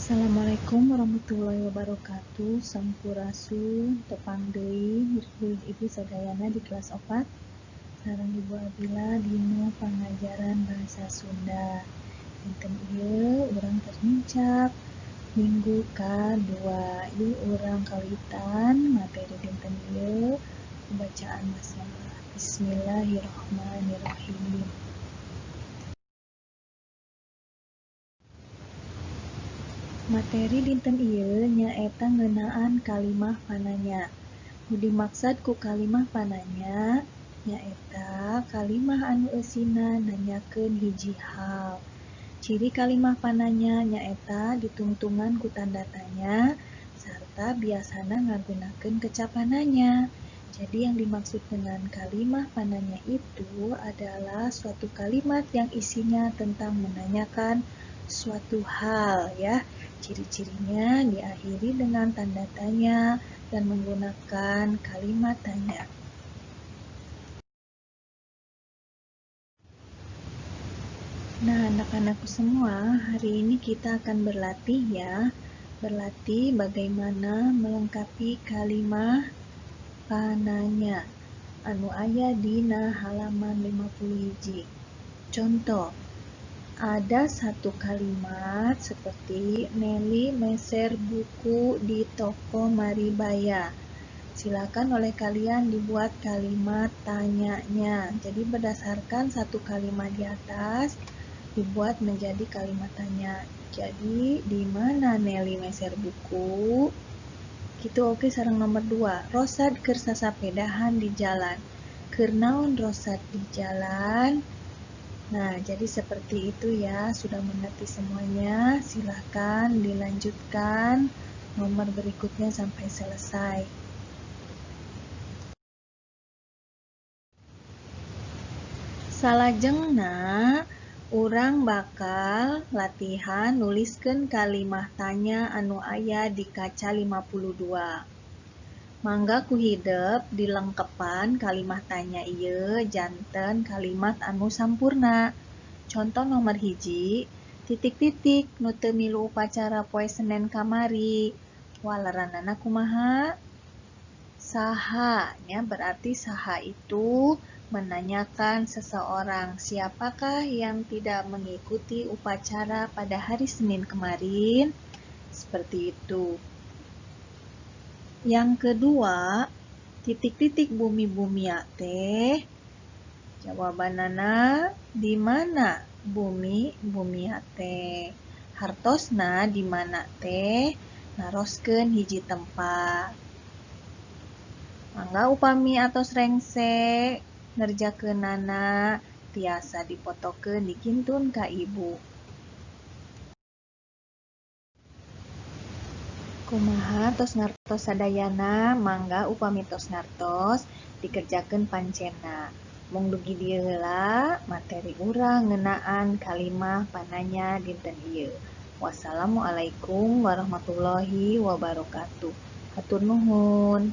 Assalamualaikum warahmatullahi wabarakatuh. Sampurasun, tepang deui murid ibu sadayana di kelas 4. Sareng Ibu Abila dina pangajaran bahasa Sunda. Dinten ieu urang tos nincak minggu ka-2. Ieu urang kawitan materi dinten ieu pembacaan basmalah. Bismillahirrahmanirrahim. Materi dinten ieu nyaeta ngeunaan kalimah pananya. Nu dimaksad ku kalimah pananya nyaeta kalimah anu eusina nanyakeun hiji hal. Ciri kalimah pananya nyaeta ditungtungan ku tanda tanya sarta biasana ngagunakeun kecapananya. Jadi yang dimaksud dengan kalimah pananya itu adalah suatu kalimat yang isinya tentang menanyakan suatu hal ya. Ciri-cirinya diakhiri dengan tanda tanya dan menggunakan kalimat tanya. Nah, anak-anakku semua, hari ini kita akan berlatih ya. Berlatih bagaimana melengkapi kalimah pananya anu aya dina halaman 50 hiji. Contoh, ada satu kalimat seperti Nelly meser buku di toko Maribaya. Silakan oleh kalian dibuat kalimat tanyanya. Jadi berdasarkan satu kalimat di atas dibuat menjadi kalimat tanya. Jadi di mana Nelly meser buku? Gitu, oke, sareng nomor 2. Rosad keur sasapedahan di jalan. Keur naon Rosad di jalan? Nah, jadi seperti itu ya, sudah mengerti semuanya. Silahkan dilanjutkan nomor berikutnya sampai selesai. Salajengna, urang bakal latihan nuliskeun kalimah tanya anu aya di kaca 52. Mangga ku hidep dilengkepan kalimah tanya ieu janten kalimat anu sampurna. Contoh nomor 1, titik-titik nu teu milu upacara poe Senen kamari. Waleranana kumaha? Saha, ya, berarti saha itu menanyakan seseorang, siapakah yang tidak mengikuti upacara pada hari Senin kemarin? Seperti itu. Yang kedua, titik-titik bumi-bumia teh. Jawabanana di mana bumi bumia teh? Hartosna di mana teh? Naroskeun hiji tempat. Mangga upami atos rengse ngerjakeunana tiasa dipotokeun dikintun ka ibu. Kumaha tos ngartos sadayana? Mangga upami tos ngartos dikerjakeun pancena. Mung dugi dieu heula materi urang ngeunaan kalimah pananya dinten ieu. Wassalamualaikum warahmatullahi wabarakatuh. Hatur nuhun.